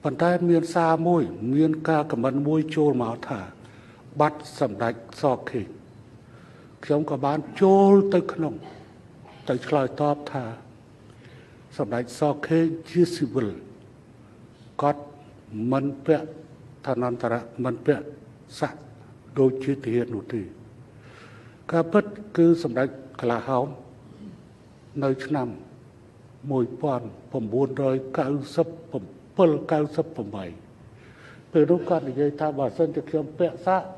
ប៉ុន្តែមានសារមួយ មានការខមមិនមួយចូលមកថា បាត់សម្ដេចសខេង ខ្ញុំក៏បានចូលទៅក្នុង ទៅឆ្លើយតបថា សម្ដេចសខេងជាស៊ីវិល គាត់មិនពាក់ឋានន្តរៈ មិនពាក់ស័ក្តិដូចជាទាហាននោះទេ។ ការពិតគឺសម្ដេចក្លាហោមនៅឆ្នាំ 1997 98 ពេលនោះគាត់និយាយថា បើសិនជាខ្ញុំពាក់ស័ក្តិ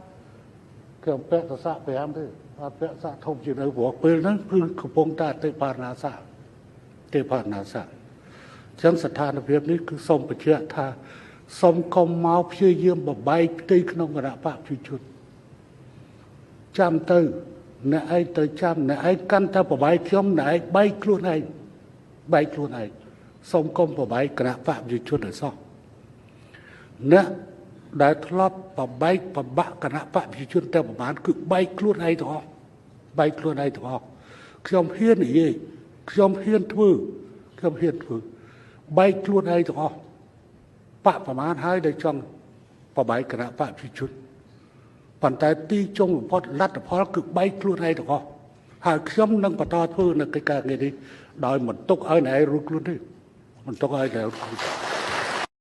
ខ្ញុំពាក់ស័ក្តិ 5 ទេ អត់ពាក់ស័ក្តិធំជាងនៅ ព្រោះពេលហ្នឹងគឺកំពុងតែអតិផរណាស័ក្តិទេផរណាស័ក្តិ។ អញ្ចឹងស្ថានភាពនេះគឺសូមបញ្ជាក់ថា សូមកុំមកព្យាយាមបបែកផ្ទៃក្នុងគណៈបកប្រជាជន។ ចាំទៅអ្នកឯង ទៅចាំអ្នកឯង កាន់តែបបែកខ្ញុំ អ្នកឯងបែកខ្លួនឯង បែកខ្លួនឯង។ សូមកុំបបែកគណៈបកប្រជាជនឲ្យសោះ។ អ្នកដែលធ្លាប់បបែកបបាក់គណៈបកប្រជាជនតែប្រហែល គឺបែកខ្លួនឯងទាំងអស់ បែកខ្លួនឯងទាំងអស់។ ខ្ញុំហ៊ាននិយាយ ខ្ញុំហ៊ានធ្វើ ខ្ញុំហ៊ានធ្វើ បែកខ្លួនឯងទាំងអស់។ បកប្រមាណហើយដែលចង់បបែកគណៈបកប្រជាជន ប៉ុន្តែទីចុងបំផុតលទ្ធផលគឺបែកខ្លួនឯងទាំងអស់។ ហើយខ្ញុំនឹងបន្តធ្វើនៅកិច្ចការងារនេះ ដោយមិនទុកឲ្យអ្នកឯងរួចខ្លួនទេ មិនទុកឲ្យអ្នករួចខ្លួន។